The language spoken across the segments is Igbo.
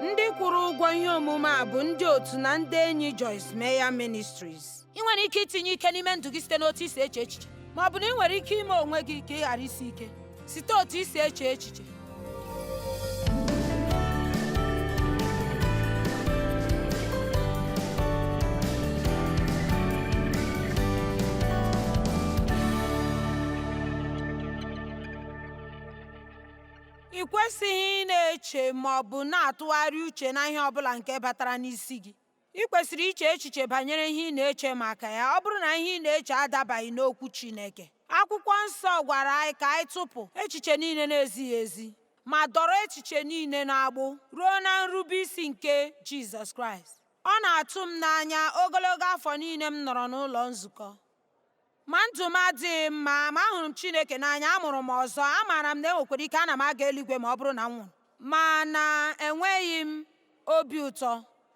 Ndị kwụrụ ụgwọ ihe omume a bụ ndị otu na ndị enyi Joyce Meyer Ministries. Ị nwere ike itinye ike n'ime ndụ gị site n'otu i si eche echiche, ma ọ bụ na ị nwere ike ime onwe gị ka ị ghara isi ike site otu i si eche echiche. Ị kwesịghị ị na-eche ma ọ bụ na-atụgharị uche na ihe ọ bụla nke batara n'isi gị. Ị kwesịrị iche echiche banyere ihe ị na-eche maka ya ọ bụrụ na ihe ị na-eche adabaghị n'okwu Chineke. Akwụkwọ Nsọ gwara anyị ka anyị tụpụ echiche niile na-ezighị ezi ma dọrọ echiche niile n'agbụ ruo na nrube isi nke Jizọs Kraịst. Ọ na-atụ m n'anya ogologo afọ niile m nọrọ n'ụlọ nzukọ. Ma ndụ m adịghị mma, ma ahụrụ m Chineke n'anya, amụrụ m ọzọ, amaara m na enwekwara ike ana m aga eluigwe ma ọ bụrụ na m nwụrụ. Ma na enweghị m obi ụtọ,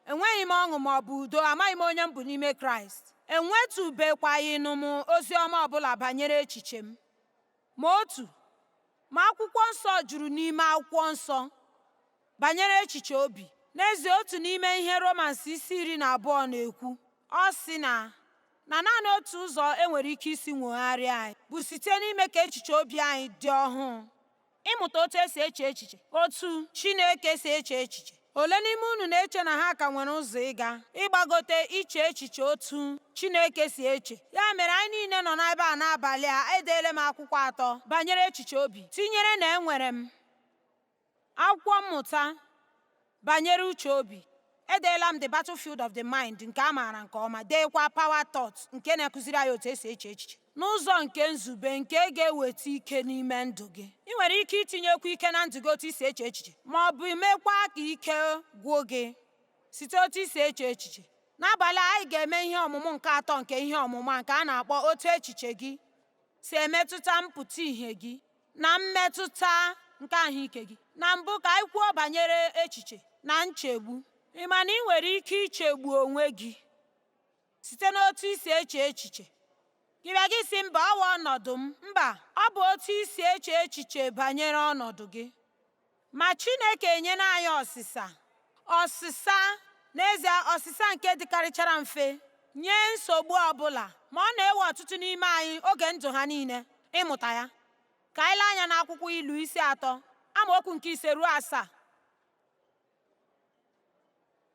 enweghị m ọṅụ ma ọ bụ udo, amaghị m onye m bụ n'ime Kraịst. Enwetụbekwaghịnụ m ozi ọma ọbụla banyere echiche m. Ma otu, ma akwụkwọ nsọ juru n'ime akwụkwọ nsọ banyere echiche obi. N'ezie, otu n'ime ihe Romans isi 12 na-ekwu, ọ sị na na naanị otu ụzọ e nwere ike isi nwogharịa anyị bụ site n'ime ka echiche obi anyị dị ọhụụ. Ịmụta otu esi eche echiche, otu Chineke si eche echiche. Ole n'ime unu na-eche na ha ka nwere ụzọ ịga, ịgbagote iche echiche otu Chineke si eche? Ya mere anyị niile nọ n'ebe a n'abalị a, edeela m akwụkwọ atọ banyere echiche obi, tinyere na enwere m akwụkwọ mmụta banyere uche obi. Edeela m The Battlefield of the Mind nke a maara nke ọma, deekwa Power Thoughts nke na-akụziri anyị otu esi eche echiche n'ụzọ nke nzube nke ga-eweta ike n'ime ndụ gị. Ị nwere ike itinyekwu ike na ndụ gị otu i si eche echiche, ma ọ bụ mekwa ka ike gwụ gị site otu i si eche echiche. N'abalị a, anyị ga-eme ihe ọmụmụ nke atọ nke ihe ọmụmụ a nke a na-akpọ otu echiche gị si emetụta mpụta ihe gị na mmetụta nke ahụike gị. Na mbụ, ka anyị kwuo banyere echiche na nchegbu. Ị ma na ị nwere ike ichegbu onwe gị site n'otu i si eche echiche? Gị bịa gị sị mba, ọ wụ ọnọdụ m. Mba, ọ bụ otu i si eche echiche banyere ọnọdụ gị. Ma Chineke enyela anyị ọsịsa, ọsịsa, n'ezie, ọsịsa nke dịkarịchara mfe nye nsogbu ọ bụla, ma ọ na-ewe ọtụtụ n'ime anyị oge ndụ ha niile ịmụta ya. Ka anyị lee anya n'akwụkwọ Ilu isi 3, amaokwu nke 5 ruo 7.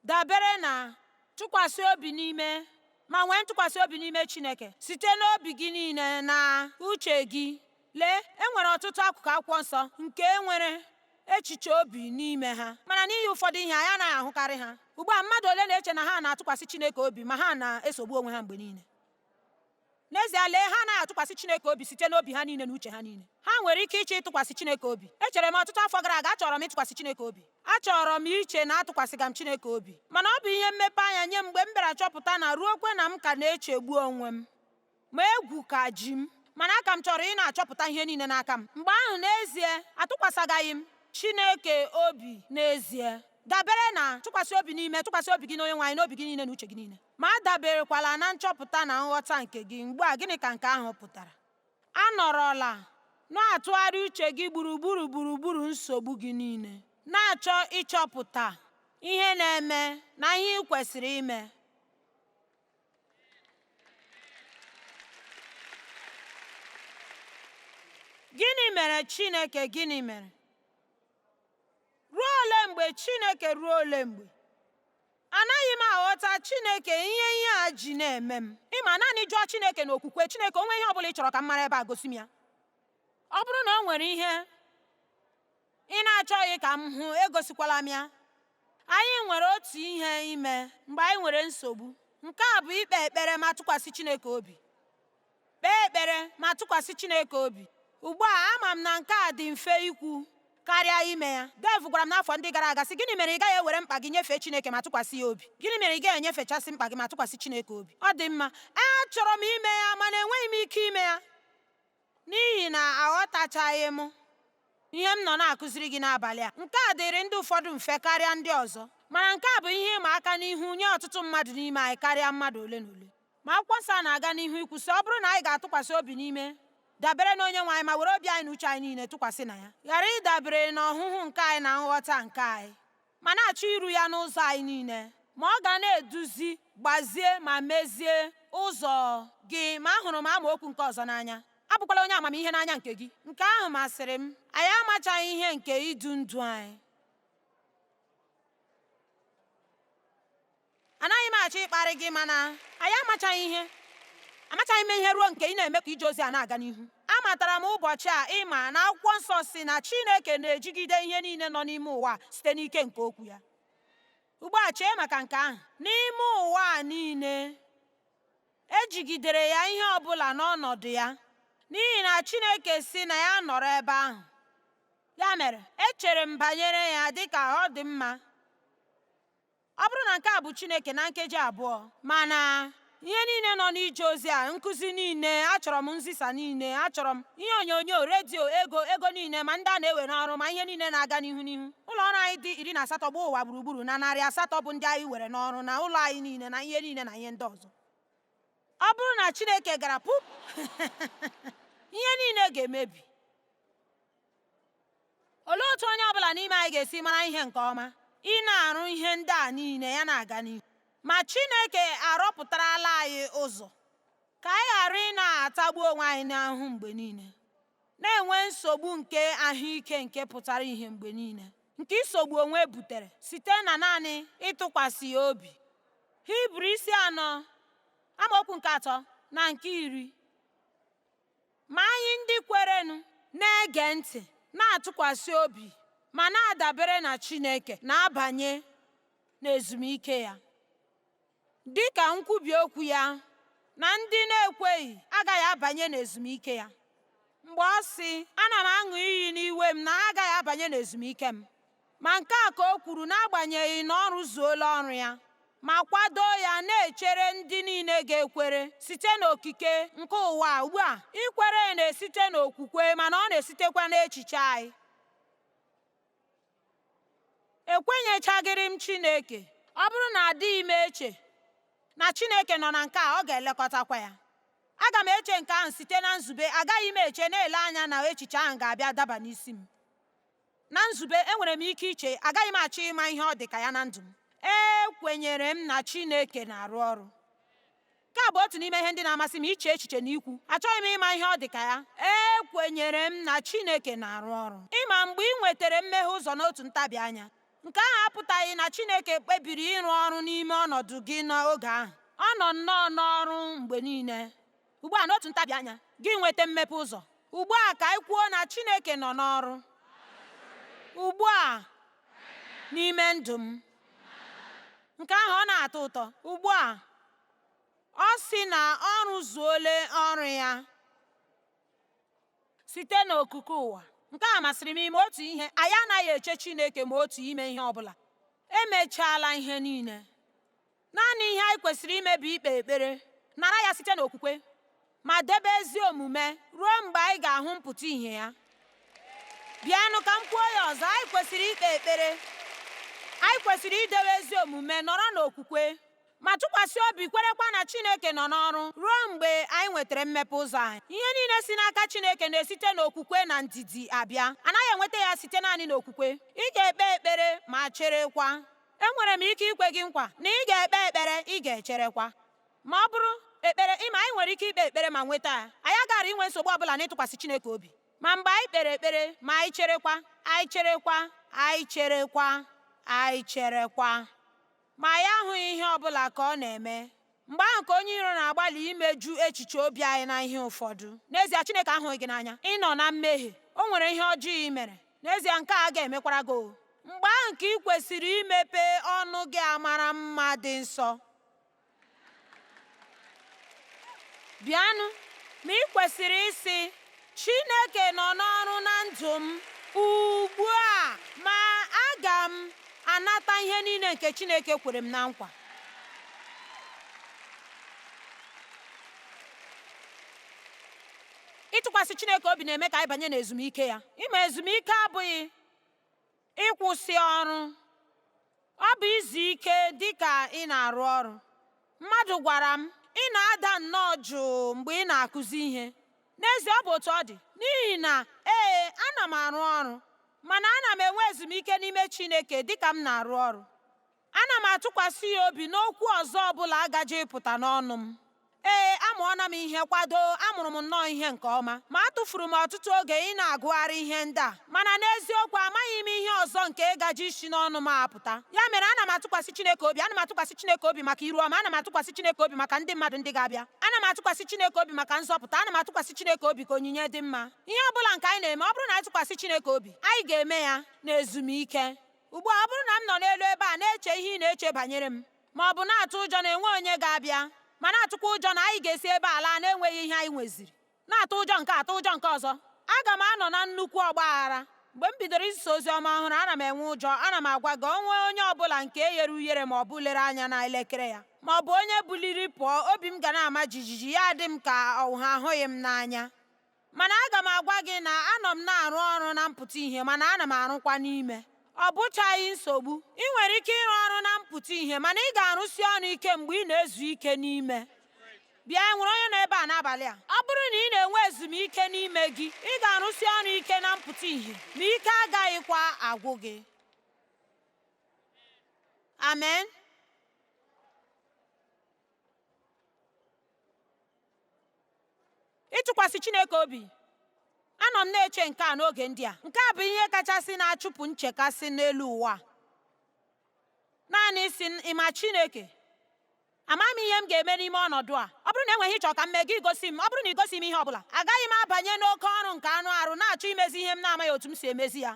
Dabere na, tụkwasị obi n'ime, ma nwee ntụkwasị obi n'ime Chineke site n'obi gị niile na uche gị. Lee, e nwere ọtụtụ akụkụ Akwụkwọ Nsọ nke nwere echiche obi n'ime ha, mana n'ihi ụfọdụ ihe, anyị anaghị ahụkarị ha. Ugbu a, mmadụ ole na-eche na ha na-atụkwasị Chineke obi ma ha na-esogbu onwe ha mgbe niile? N'ezie, lee, ha anaghị atụkwasị Chineke obi site n'obi ha niile na uche ha niile. Ha nwere ike ịchọ ịtụkwasị Chineke obi. Echere m ọtụtụ afọ gara aga, achọrọ m ịtụkwasị Chineke obi. Achọrọ m iche na atụkwasịga m Chineke obi. Mana ọ bụ ihe mmepe anya nye m mgbe m bịara chọpụta na ruokwe na m ka na-echegbu onwe m. Ma egwu ka ji m. Mana aka m chọrọ ị na-achọpụta ihe niile n'aka m. Mgbe ahụ, n'ezie, atụkwasagaghị m Chineke obi n'ezie. Dabere na, tụkwasị obi n'ime, tụkwasị obi gị n'Onyenwe anyị n'obi gị niile na uche gị niile. Ma adaberekwala na nchọpụta na nghọta nke gị. Ugbu a, gịnị ka nke ahụ pụtara? Anọrọla na-atụgharị uche gị gburugburu gburugburu nsogbu gị niile, na-achọ ịchọpụta ihe na-eme na ihe ị kwesịrị ime. Gịnị mere Chineke gịnị mere? Ruo ole mgbe Chineke ruo ole mgbe? Anaghị m aghọta Chineke ihe ihe a ji na-eme m. Ị ma naanị jụọ Chineke n'okwukwe, Chineke o nwee ihe ọ bụla ị chọrọ ka m mara ebe a gosi m ya. Ọ bụrụ na o nwere ihe ị na-achọghị ka m hụ, egosikwala m ya. Anyị nwere otu ihe ime mgbe anyị nwere nsogbu. Nke a bụ ikpe ekpere ma tụkwasị Chineke obi. Kpee ekpere ma tụkwasị Chineke obi. Ugbu a, ama m na nke a dị mfe ikwu karịa ime ya. Dave gwara m n'afọ ndị gara aga sị, Gịnị mere ị gaghị ewere mkpa gị nyefee Chineke ma tụkwasị ya obi? Gịnị mere ị gaghị enyefechasị mkpa gị ma tụkwasị Chineke obi? Ọ dị mma, achọrọ m ime ya, mana enweghị m ike ime ya n'ihi na aghọtachaghị m ihe m nọ na-akụziri gị n'abalị a. Nke a dịrị ndị ụfọdụ mfe karịa ndị ọzọ, mana nke a bụ ihe ịma aka n'ihu nye ọtụtụ mmadụ n'ime anyị karịa mmadụ ole na ole. Ma akwụkwọ nsọ a na-aga n'ihu ikwu sị, ọ bụrụ na anyị ga-atụkwasị obi n'ime, dabere n'Onyenwe anyị ma were obi anyị na uche anyị niile tụkwasị na ya, ghara ịdabere n'ọhụhụ nke anyị na nghọta nke anyị. ma na-achọ iru ya n'ụzọ anyị niile. Ma ọ ga na-eduzi, gbazie ma mezie ụzọ gị. Ma ahụrụ m amaokwu nke ọzọ n'anya. Abụkwala onye amamihe n'anya nke gị. Nke ahụ masịrị m. Anyị amachaghị ihe nke idu ndụ anyị. Anaghị m achọ ịkparị gị mana anyị amachaghị ihe. Amachaghị m ihe ruo nke ị na-eme ka ije ozi a na-aga n'ihu. Amatara m ụbọchị a ịma na akwụkwọ nsọ si na Chineke na-ejigide ihe niile nọ n'ime ụwa site n'ike nke okwu ya. Ugbu a chee maka nke ahụ. N'ime ụwa a niile, ejigidere ya ihe ọ bụla n'ọnọdụ ya, n'ihi na Chineke si na ya nọrọ ebe ahụ. Ya mere, echere m banyere ya dị ka ọ dị mma. Ọ bụrụ na nke a bụ Chineke na nkeji abụọ, mana ihe niile nọ n'ije ozi a, nkụzi niile, achọrọ m nzisa niile, achọrọ m ihe onyonyo, redio, ego, ego niile, ma ndị a na-ewe n'ọrụ, ma ihe niile na-aga n'ihu n'ihu. Ụlọ ọrụ anyị dị 18 gba ụwa gburugburu na 800 bụ ndị anyị were n'ọrụ na ụlọ anyị niile na ihe niile na ihe ndị ọzọ. Ọ bụrụ na Chineke gara pup, ihe niile ga-emebi. Olee otu onye ọbụla n'ime anyị ga-esi mara ihe nke ọma? Ị na-arụ ihe ndị a niile ya na-aga n'ihu. Ma Chineke arọpụtarala anyị ụzọ ka anyị ghara ị na-atagbu onwe anyị n'ahụhụ mgbe niile, na-enwe nsogbu nke ahụike nke pụtara ihe mgbe niile, nke isogbu onwe butere site na naanị ịtụkwasị ya obi. Hibru isi 4, amaokwu nke 3 na nke 10. Ma anyị ndị kwerenụ na-ege ntị, na-atụkwasị obi ma na-adabere na Chineke na-abanye n'ezumike ya. Dị ka nkwubi okwu ya na ndị na-ekweghị agaghị abanye n'ezumike ya. Mgbe ọ sị, ana m aṅụ iyi n'iwe m na ha agaghị abanye n'ezumike m. Ma nke a ka o kwuru n'agbanyeghị na ọ rụzuola ọrụ ya, ma kwado ya na-echere ndị niile ga-ekwere site n'okike nke ụwa ugbu a. Ikwere na-esite n'okwukwe mana ọ na-esitekwa n'echiche anyị. Ekwenyechaghịrị m Chineke. Ọ bụrụ na adịghị m eche na Chineke nọ na nke a, ọ ga-elekọtakwa ya. Aga m eche nke ahụ site na nzube. Agaghị m eche na-ele anya na echiche ahụ ga-abịa daba n'isi m. Na nzube, enwere m ike iche, agaghị m achọ ịma ihe ọ dị ka ya na ndụ m. Ekwenyere m na Chineke na-arụ ọrụ. Nke a bụ otu n'ime ihe ndị na-amasị m iche echiche na ikwu. Achọghị m ịma ihe ọ dị ka ya. Ekwenyere m na Chineke na-arụ ọrụ. Ịma mgbe ị nwetara mmeghe ụzọ n'otu ntabi anya. Nke ahụ apụtaghị na Chineke kpebiri ịrụ ọrụ n'ime ọnọdụ gị n'oge ahụ. Ọ nọ nnọọ n'ọrụ mgbe niile. Ugbu a n'otu ntabi anya, gị nweta mmepe ụzọ. Ugbu a ka anyị kwuo na Chineke nọ n'ọrụ. Ugbu a n'ime ndụ m. Nke ahụ ọ na-atọ ụtọ. Ugbu a ọ sị na ọ rụzuola ọrụ ya site n'okike ụwa. Nke a masịrị m ime otu ihe. Anyị anaghị eche Chineke ma otu ime ihe ọ bụla. Emechaala ihe niile. Naanị ihe anyị kwesịrị ime bụ ikpe ekpere, nara ya site n'okwukwe, ma debe ezi omume ruo mgbe anyị ga-ahụ mpụta ìhè ya. Bịanụ ka m kwuo ya ọzọ, anyị kwesịrị ikpe ekpere. Anyị kwesịrị idebe ezi omume, nọrọ n'okwukwe, ma tụkwasị obi kwerekwa na Chineke nọ n'ọrụ ruo mgbe anyị nwetara mmepe ụzọ anyị. Ihe niile si n'aka Chineke na-esite n'okwukwe na ndidi abịa. Anaghị enweta ya site naanị n'okwukwe. Ị ga-ekpe ekpere ma cherekwa. Enwere m ike ikwe gị nkwa na ị ga-ekpe ekpere, ị ga-echerekwa. Ma ọ bụrụ ekpere, ịma anyị nwere ike ikpe ekpere ma nweta ya. Anyị agaghị inwe nsogbu ọbụla n'ịtụkwasị Chineke obi. Ma mgbe anyị kpere ekpere ma anyị cherekwa, anyị cherekwa, anyị cherekwa, anyị cherekwa, ma anyị ahụghị ihe ọbụla ka ọ na-eme. Mgbe ahụ ka onye iro na-agbalị imeju echiche obi anyị na ihe ụfọdụ. N'ezie, Chineke ahụghị gị n'anya. Ị nọ na mmehie. O nwere ihe ọjọọ ị mere. N'ezie, nke a ga-emekwara gị o. Mgbe ahụ ka ị kwesịrị imepe ọnụ gị amara mma dị nsọ. Bịanụ, ma ị kwesịrị ịsị, Chineke nọ n'ọrụ na ndụ m ugbu a, ma aga m anata ihe niile nke Chineke kwere m na nkwa. Ịtụkwasị Chineke obi na-eme ka anyị banye n'ezumike ya. Ịma ezumike abụghị ịkwụsị ọrụ. Ọ bụ izu ike dị ka ị na-arụ ọrụ. Mmadụ gwara m, ị na-ada nnọọ jụụ mgbe ị na-akụzi ihe. N'ezie, ọ bụ otu ọ dị. N'ihi na, ee, ana m arụ ọrụ. Mana ana m enwe ezumike n'ime Chineke dịka m na-arụ ọrụ. Ana m atụkwasị ya obi n'okwu ọzọ ọ bụla agaje ịpụta n'ọnụ m. Ee, amụọna m ihe kwado, amụrụ m nnọọ ihe nke ọma, ma atụfuru m ọtụtụ oge ị na-agụgharị ihe ndị a. Mana n'eziokwu, amaghị m ihe ọzọ nke gaje isi n'ọnụ m apụta. Ya mere, ana m atụkwasị Chineke obi, ana m atụkwasị Chineke obi maka iru ọma, ana m atụkwasị Chineke obi maka ndị mmadụ ndị ga-abịa, ana m atụkwasị Chineke obi maka nzọpụta, ana m atụkwasị Chineke obi ka onyinye dị mma. Ihe ọ bụla nke anyị na-eme, ọ bụrụ na anyị tụkwasị Chineke obi, anyị ga-eme ya n'ezumike. Ugbu a, ọ bụrụ na m nọ n'elu ebe a na-eche ihe ị na-eche banyere m, ma ọ bụ na-atụ ụjọ na enwe onye ga-abịa, ma na-atụkwa ụjọ na anyị ga-esi ebe a laa na-enweghị ihe anyị nweziri, na-atụ ụjọ nke atụ ụjọ nke ọzọ, aga m anọ na nnukwu ọgba aghara. Mgbe m bidoro izisa ozi ọma ọhụrụ, ana m enwe ụjọ. Ana m agwa gị, onwe onye ọbụla nke ghere ughere ma ọ bụ lere anya na elekere ya, ma ọ bụ onye buliri pụọ, obi m ga na-ama jijiji, ya dị m ka ha ahụghị m n'anya. Mana aga m agwa gị na anọ m na-arụ ọrụ na mpụta ihe, mana ana m arụkwa n'ime. Ọ bụchaghị nsogbu. Ị nwere ike ịrụ ọrụ na mpụta ihe, mana ị ga-arụsi ọrụ ike mgbe ị na-ezu ike n'ime. Bịa, nwere onye nọ ebe a n'abalị a. Ọ bụrụ na ị na-enwe ezumike n'ime gị, ị ga-arụsi ọrụ ike na mpụta ihe, ma ike agaghịkwa agwụ gị. Amen. Ịtụkwasị Chineke obi. Anọ m na-eche nke a n'oge ndị a. Nke a bụ ihe kachasị na-achụpụ nchekasị n'elu ụwa. Naanị isi ịma Chineke, ama m ihe m ga-eme n'ime ọnọdụ a. Ọ bụrụ na enweghị ịchọ ka m mee, gị gosi m. Ọ bụrụ na ị gosi m ihe ọbụla, agaghị m abanye n'oke ọrụ nke anụ arụ na-achọ imezi ihe m na-amaghị otu m si emezi ya.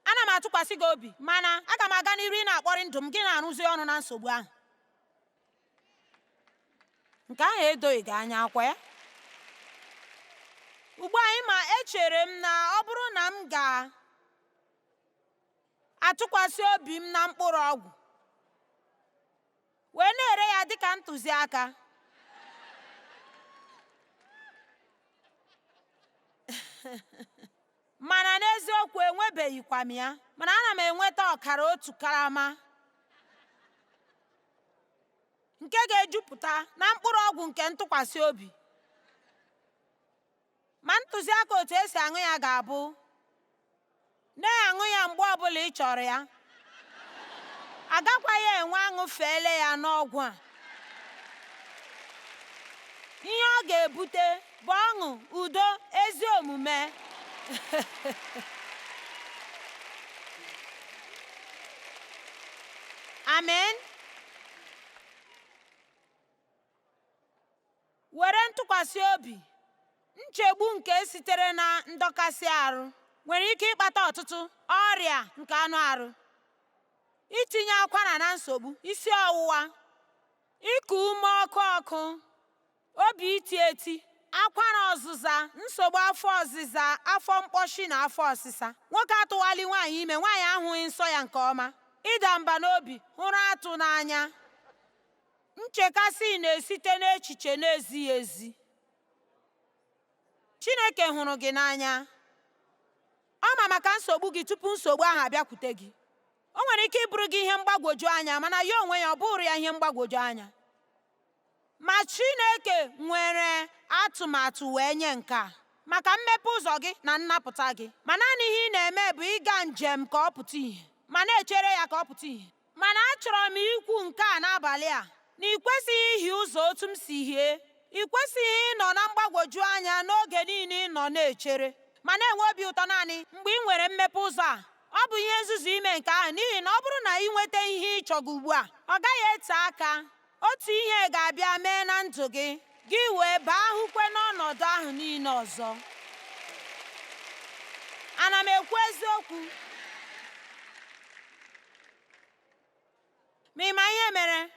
Ana m atụkwasị gị obi, mana aga m aga n'iru ị na-akpọrị ndụ m, gị na-arụzi ọrụ na nsogbu ahụ. Nke ahụ edoghị gị anya akwa ya? Ugbu a, ma echere m na ọ bụrụ na m ga-atụkwasị obi m na mkpụrụ ọgwụ wee na-ere ya dịka ntụziaka, mana n'eziokwu enwebeghịkwa m ya, mana ana m enweta ọkara otu karama nke ga-ejupụta na mkpụrụ ọgwụ nke ntụkwasị obi. Ma ntụziaka otu esi aṅụ ya ga-abụ na-aṅụ ya mgbe ọbụla ị chọrọ ya. Agakwaghị enwe aṅụfeela ya n'ọgwụ a. Ihe ọ ga-ebute bụ ọṅụ, udo, ezi omume. Amen. Were ntụkwasị obi. Nchegbu nke sitere na ndọkasị arụ nwere ike ịkpata ọtụtụ ọrịa nke anụ arụ, itinye akwara na nsogbu, isi ọwụwa, iku ume ọkụ ọkụ, obi iti eti, akwara ọzụza, nsogbu afọ ọzịza, afọ mkpọchi na afọ ọsịsa. Nwoke atụwali nwaanyị ime, nwaanyị ahụghị nsọ ya nke ọma, ịda mba n'obi, hụrụ atụ n'anya. Nchekasị na-esite n'echiche na-ezighị ezi. Chineke hụrụ gị n'anya. Ọ ma maka nsogbu gị tupu nsogbu ahụ abịakwute gị. O nwere ike ịbụrụ gị ihe mgbagwoju anya, mana ya onwe ya ọ bụrụ ya ihe mgbagwoju anya. Ma Chineke nwere atụmatụ wee nye nke a maka mmepe ụzọ gị na nnapụta gị. Ma naanị ihe ị na-eme bụ ịga njem ka ọ pụta ìhè, ma na-echere ya ka ọ pụta ìhè. Mana achọrọ m ikwu nke a n'abalị a, na ị kwesịghị ihie ụzọ otu m si hie. Ị kwesịghị ịnọ na mgbagwoju anya n'oge niile ị nọ na-echere, ma na-enwe obi ụtọ naanị mgbe ị nwere mmepe ụzọ a. Ọ bụ ihe nzuzu ime nke ahụ, n'ihi na ọ bụrụ na ị nweta ihe ị chọga ugbu a, ọ gaghị ete aka. Otu ihe ga-abịa mee na ndụ gị, gị wee baa hụkwe n'ọnọdụ ahụ niile ọzọ. Ana m ekwu eziokwu? Ma ị ma ihe mere?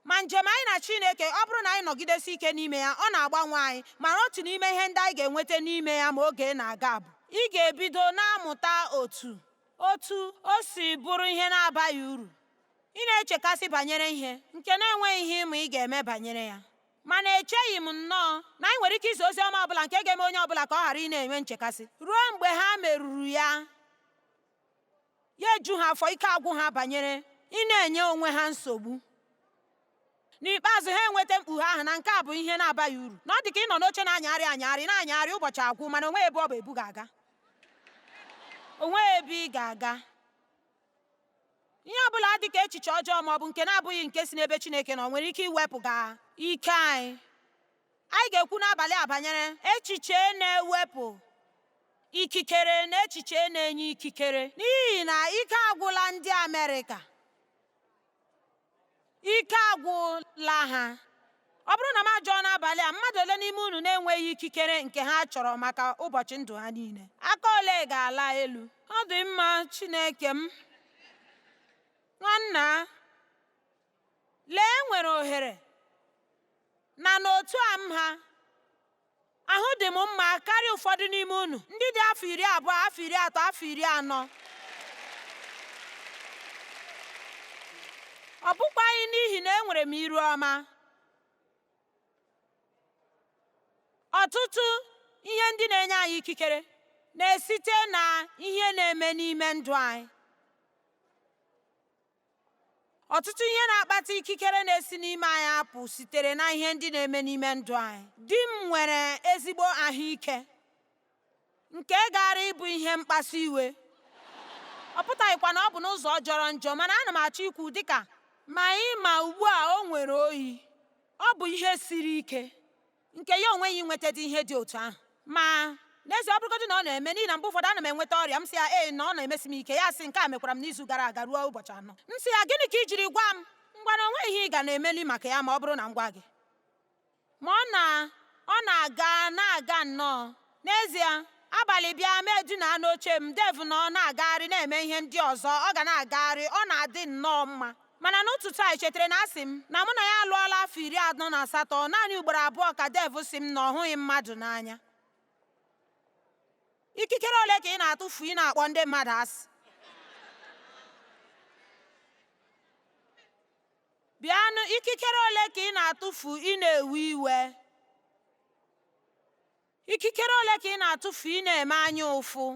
Ma njem anyị na Chineke, ọ bụrụ na anyị nọgidesi ike n'ime ya, ọ na-agbanwe anyị. Mana otu n'ime ihe ndị anyị ga-enweta n'ime ya ma oge na-aga bụ ị ga-ebido na-amụta otu o si bụrụ ihe na-abaghị uru. Ị na-echekasị banyere ihe nke na-enweghị ihe ịma ị ga-eme banyere ya. Mana echeghị m nnọọ na anyị nwere ike izi ozi ọma ọbụla nke ga-eme onye ọbụla ka ọ ghara ị na-enwe nchekasị ruo mgbe ha meruru ya, ya eju ha afọ, ike agwụ ha banyere ị na-enye onwe ha nsogbu. N'ikpeazụ ha enweta mkpughe ahụ na nke a bụ ihe na-abaghị uru, na ọ dị ka ị nọ n'oche na-anyagharị anyagharị na-anyagharị ụbọchị agwụ, mana onweghị ebe ọ bụ ebu ga-aga. O nweghị ebe ị ga-aga. Ihe ọ bụla dị ka echiche ọjọọ ma ọ bụ nke na-abụghị nke si n'ebe Chineke nọ nwere ike iwepụga ike anyị. Anyị ga-ekwu n'abalị a banyere echiche na-ewepụ ikikere na echiche na-enye ikikere n'ihi na ike agwụla ndị Amerịka. Ike agwụla ha. Ọ bụrụ na m ajụọ n'abalị a, mmadụ ole n'ime unu na-enweghị ikikere nke ha chọrọ maka ụbọchị ndụ ha niile? Aka ole ga-ala elu? Ọ dị mma, Chineke m. Nwanna, lee, enwere ohere na n'otu a m ha, ahụ dị m mma karịa ụfọdụ n'ime unu ndị dị afọ 20, afọ 30, afọ 40. Ọ bụkwaghị n'ihi na enwere m iru ọma. Ọtụtụ ihe ndị na-enye anyị ikikere na-esite na ihe na-eme n'ime ndụ anyị. Ọtụtụ ihe na-akpata ikikere na-esi n'ime anyị apụ sitere na ihe ndị na-eme n'ime ndụ anyị. Di m nwere ezigbo ahụike nke gaara ịbụ ihe mkpasu iwe. Ọ pụtaghịkwa na ọ bụ n'ụzọ jọrọ njọ, mana ana m achọ ikwu dịka ma ị ma ugbu a o nwere oyi. Ọ bụ ihe siri ike nke ya onwe ya inwetadị ihe dị otu ahụ. Ma n'ezie ọ bụrụgodị na ọ na-eme, n'ihi na mgbe ụfọdụ ana m enweta ọrịa, m sị ya ee na ọ na-emesi m ike, ya sị nke a mekwara m n'izu gara aga ruo ụbọchị anọ. M sị ya gịnị ka i jiri gwa m? Ngwa na o nweghị ihe ị ga na-emeli maka ya ma ọ bụrụ na m gwa gị. Ma ọ na ọ na-aga na-aga nnọọ. N'ezie, abalị bịa m edina n'oche m, Dave nọ na-agagharị na-eme ihe ndị ọzọ, ọ ga na-agagharị, ọ na-adị nnọọ mma. Mana n'ụtụtụ a, ị chetara na asị m na mụ na ya alụọla afọ 48, naanị ugboro abụọ ka Dave sị m na ọ hụghị mmadụ n'anya. Ikikere ole ka ị na-atụfu ị na-akpọ ndị mmadụ asị? Bịanụ, ikikere ole ka ị na-atụfu ị na-ewe iwe? Ikikere ole ka ị na-atụfu ị na-eme anya ụfụ?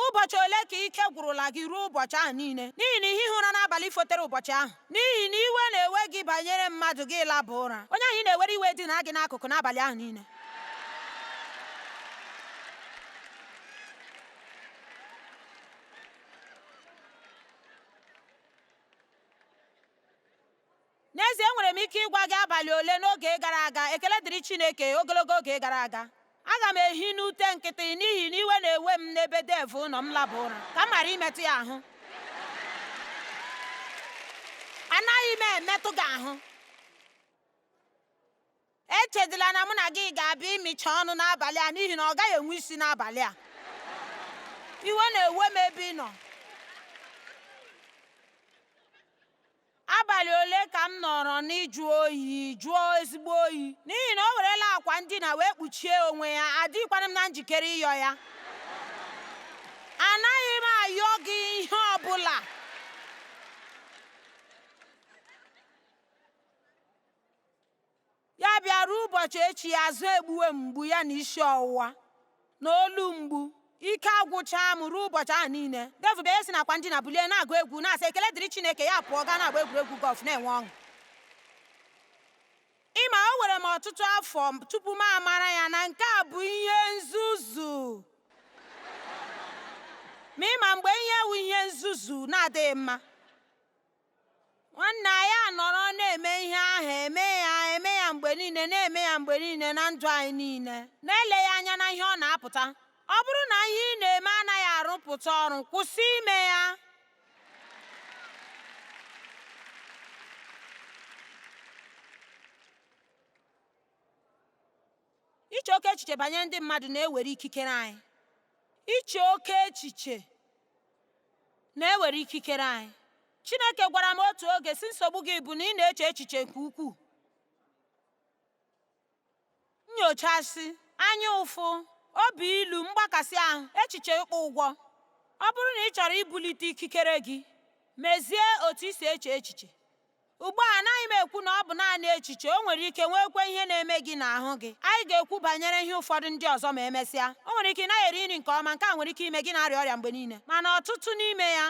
Ụbọchị ole ka ike gwụrụla gị ruo ụbọchị ahụ niile n'ihi na ị highị ụra n'abalị fotere ụbọchị ahụ? N'ihi na iwe na-ewe gị banyere mmadụ gị laba ụra. Onye ahụ ị na-ewere iwe dinaa gị n'akụkụ n'abalị ahụ niile. N'ezie, enwere m ike ịgwa gị abalị ole n'oge gara aga, ekele dịrị Chineke, ogologo oge gara aga, aga m ehi n'ute nkịtị n'ihi na iwe na-ewe m n'ebe Dave nọ m laba ụra ka m ghara imetụ ya ahụ. Anaghị m emetụ gị ahụ. Echedịla na mụ na gị ga-abịa ịmịcha ọnụ n'abalị a n'ihi na ọ gaghị enwe isi n'abalị a. Iwe na-ewe m ebe ị nọ. Abalị ole ka m nọrọ n'ịjụ oyi, jụọ ezigbo oyi, n'ihi na o werela akwa ndina wee kpuchie onwe ya, adịghịkwana m na njikere ịyọ ya. Anaghị m ayọ gị ihe ọ bụla. Ya bịa ruo ụbọchị echi ya, azụ egbuwe m mgbu ya na isi ọwụwa na olu mgbu. Ike agwụchaa m ruo ụbọchị ahụ niile. Dave bịa esi n'akwa ndina bulie na-agụ egwu na-asị ekele dịrị Chineke, ya pụọ gaa na-agba egwuregwu gọlf na-enwe ọṅụ. Ị ma, o were m ọtụtụ afọ tupu m amara ya na nke a bụ ihe nzuzu. Ma ị ma mgbe ihe wụ ihe nzuzu na-adịghị mma. Nwanna ya nọrọ na-eme ihe ahụ, eme ya, eme ya mgbe niile, na-eme ya mgbe niile na ndụ anyị niile, na-eleghị anya na ihe ọ na-apụta. Ọ bụrụ na ihe ị na-eme anaghị arụpụta ọrụ, kwụsị ime ya. Iche oke echiche banyere ndị mmadụ na-ewere ikikere anyị. Iche oke echiche na-ewere ikikere anyị. Chineke gwara m otu oge sị nsogbu gị bụ na ị na-eche echiche nke ukwuu. Nyochasị, anya ụfụ, obi ilu, mgbakasị ahụ, echiche ịkwụ ụgwọ. Ọ bụrụ na ị chọrọ ibulite ikikere gị, mezie otu i si eche echiche. Ugbu a, anaghị m ekwu na ọ bụ naanị echiche, o nwere ike nweekwa ihe na-eme gị n'ahụ gị. Anyị ga-ekwu banyere ihe ụfọdụ ndị ọzọ ma emesịa. O nwere ike ị naghị eri nri nke ọma, nke a nwere ike ime gị na-arịa ọrịa mgbe niile. Mana ọtụtụ n'ime ya,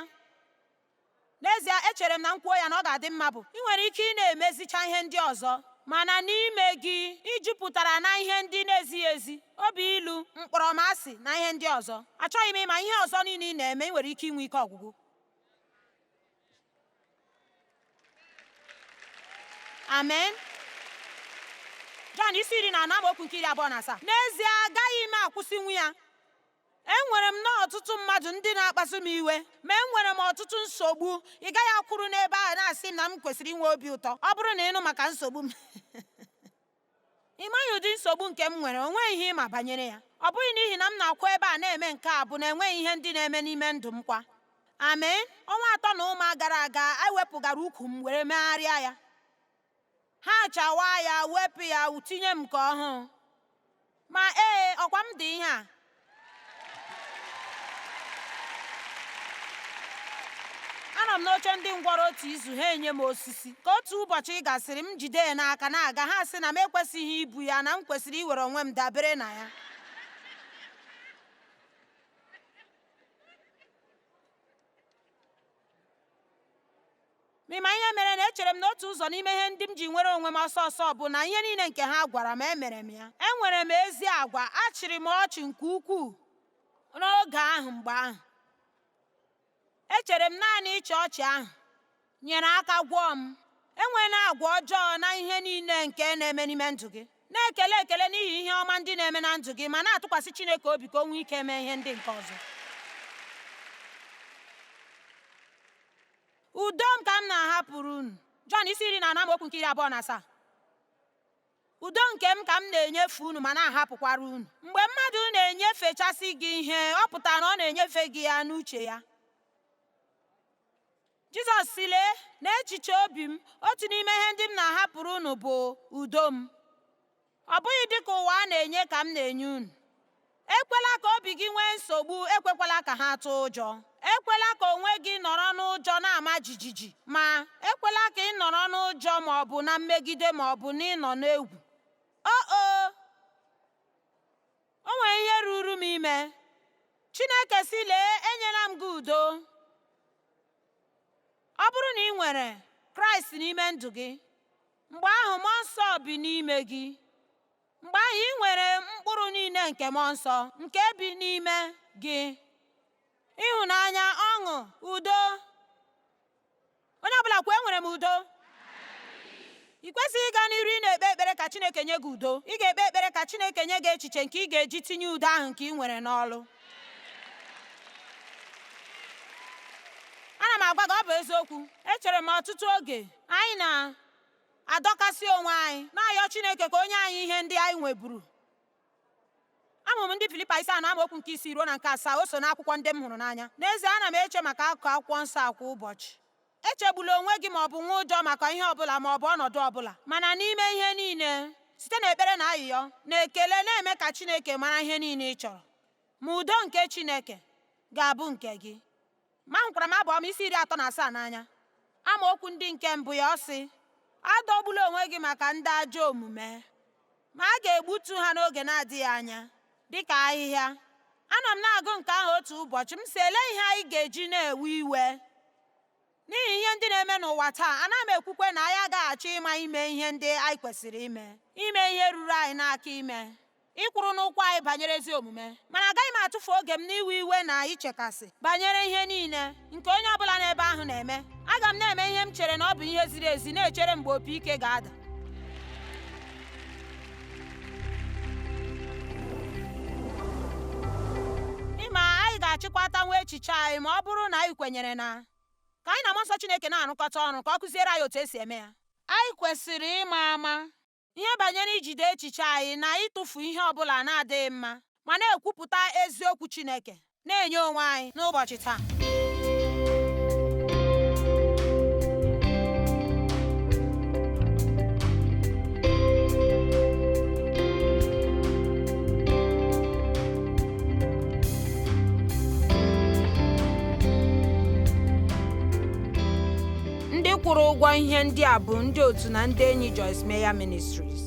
n'ezie echere m na m kwuo ya na ọ ga-adị mma bụ, ị nwere ike ị na-emezicha ihe ndị ọzọ, Mana n'ime gị, ị jupụtara na ihe ndị na-ezighị ezi, obi ilu, mkpọrọmasị na ihe ndị ọzọ. Achọghị m ịma ihe ọzọ niile ị na-eme, ị nwere ike inwe ike ọgwụgwụ. Amen. Jọn isi 14 amaokwu nke 27. N'ezie agaghị m akwụsịnwu ya. Enwere m nnọọ ọtụtụ mmadụ ndị na-akpasu m iwe, ma enwere m ọtụtụ nsogbu. Ị gaghị akwụrụ n'ebe ahụ na-asị m na m kwesịrị inwe obi ụtọ. Ọ bụrụ na ị nụ maka nsogbu m ị maghị ụdị nsogbu nke m nwere, o nweghị ihe ị ma banyere ya. Ọ bụghị n'ihi na m na-akwụ ebe a na-eme nke a bụ na enweghị ihe ndị na-eme n'ime ndụ m kwa. Amen. Ọnwa atọ na ụma gara aga, ewepụgara ukwu m were megharịa ya. Ha chawa ya, wepụ ya, tinye m nke ọhụụ. Ma ee, ọkwa m dị ihe a. Anọ m n'oche ndị ngwọrọ otu izu, ha enye m osisi. Ka otu ụbọchị gasịrị, m jide ya n'aka na-aga, ha sị na m ekwesịghị ibu ya, na m kwesịrị iwere onwe m dabere na ya. Ma ị ma ihe mere na echere m na otu ụzọ n'ime ihe ndị m ji nwere onwe m ọsọ ọsọ bụ na ihe niile nke ha gwara m emere m ya. Enwere m ezi agwa, achịrị m ọchị nke ukwuu n'oge ahụ mgbe ahụ. Echere m naanị ịchị ọchị ahụ nyere aka gwọọ m. Enwela agwa ọjọọ na ihe niile nke na-eme n'ime ndụ gị. Na-ekele ekele n'ihi ihe ọma ndị na-eme na ndụ gị ma na-atụkwasị Chineke obi ka o nwee ike mee ihe ndị nke ọzọ. Udo m ka m na-ahapụrụ unu. Jọn isi 14 amaokwu nke 27. Udo nke m ka m na-enyefe unu ma na-ahapụkwara unu. Mgbe mmadụ na-enyefechasị gị ihe, ọ pụtara na ọ na-enyefe gị ya n'uche ya. Jizọs sị, lee, n'echiche obi m, otu n'ime ihe ndị m na-ahapụrụ unu bụ udo m. Ọ bụghị dị ka ụwa a na-enye ka m na-enye unu. Ekwela ka obi gị nwee nsogbu, ekwekwala ka ha tụọ ụjọ. Ekwela ka onwe gị nọrọ n'ụjọ na-ama jijiji, ma ekwela ka ị nọrọ n'ụjọ ma ọ bụ na mmegide ma ọ bụ na ịnọ n'egwu. O o! O nwere ihe ruru m ime. Chineke sị, lee, enyela m gị udo. Ọ bụrụ na ị nwere Kraịst n'ime ndụ gị, mgbe ahụ Mmụọ Nsọ bi n'ime gị. Mgbe ahụ ị nwere mkpụrụ niile nke Mmụọ Nsọ nke bi n'ime gị. Ịhụnanya, ọṅụ, udo. Onye ọbụla kwuo, enwere m udo. Ị kwesịghị ịga n'iru ị na-ekpe ekpere ka Chineke nye gị udo. Ị ga-ekpe ekpere ka Chineke nye gị echiche nke ị ga-eji tinye udo ahụ nke ị nwere n'ọlụ. Ana m agwa gị, ọ bụ eziokwu. Echere m ọtụtụ oge anyị na-adọkasị onwe anyị na-ayọ Chineke ka o nye anyị ihe ndị anyị nweburu. Amụrụ m ndị Filipaị isi 4 amaokwu nke 6 ruo na nke 7, o so n'akwụkwọ ndị m hụrụ n'anya. N'ezie, ana m eche maka akụkụ akwụkwọ nsọ a kwa ụbọchị. Echegbula onwe gị ma ọ bụ nwee ụjọ maka ihe ọbụla ma ọ bụ ọnọdụ ọbụla, mana n'ime ihe niile, site n'ekpere na ayịyọ na ekele na-eme ka Chineke mara ihe niile ị chọrọ, ma udo nke Chineke ga-abụ nke gị. Ma ahụkwara m Abụ Ọma isi 37 n'anya. Amaokwu ndị nke mbụ ya, ọ sị, adọgbula onwe gị maka ndị ajọ omume, ma a ga-egbutu ha n'oge na-adịghị anya, dị ka ahịhịa. Anọ m na-agụ nke ahụ otu ụbọchị, m sị, elee ihe anyị ga-eji na-ewe iwe n'ihi ihe ndị na-eme n'ụwa taa? Ana m ekwukwe na anyị agaghị achọ ịma ime ihe ndị anyị kwesịrị ime, ime ihe ruru anyị n'aka ime, ịkwụrụ n'ụkwụ anyị banyere ezi omume. Mana agaghị m atụfu oge m n'iwe iwe na ichekasị banyere ihe niile nke onye ọbụla n'ebe ahụ na-eme. Aga m na-eme ihe m chere na ọ bụ ihe ziri ezi, na-echere mgbe opi ike ga-ada. Ịma, anyị ga-achịkwata nwa echiche anyị ma ọ bụrụ na anyị kwenyere na ka anyị na Mmụọ Nsọ Chineke na-arụkọta ọrụ ka ọ kụziere anyị otu esi eme ya. Anyị kwesịrị ịma ama ihe banyere ijide echiche anyị na ịtụfu ihe ọ bụla na-adịghị mma ma na-ekwupụta eziokwu Chineke na-enye onwe anyị n'ụbọchị taa. Ndị kwụrụ ụgwọ ihe ndị a bụ ndị otu na ndị enyi Joyce Meyer Ministries.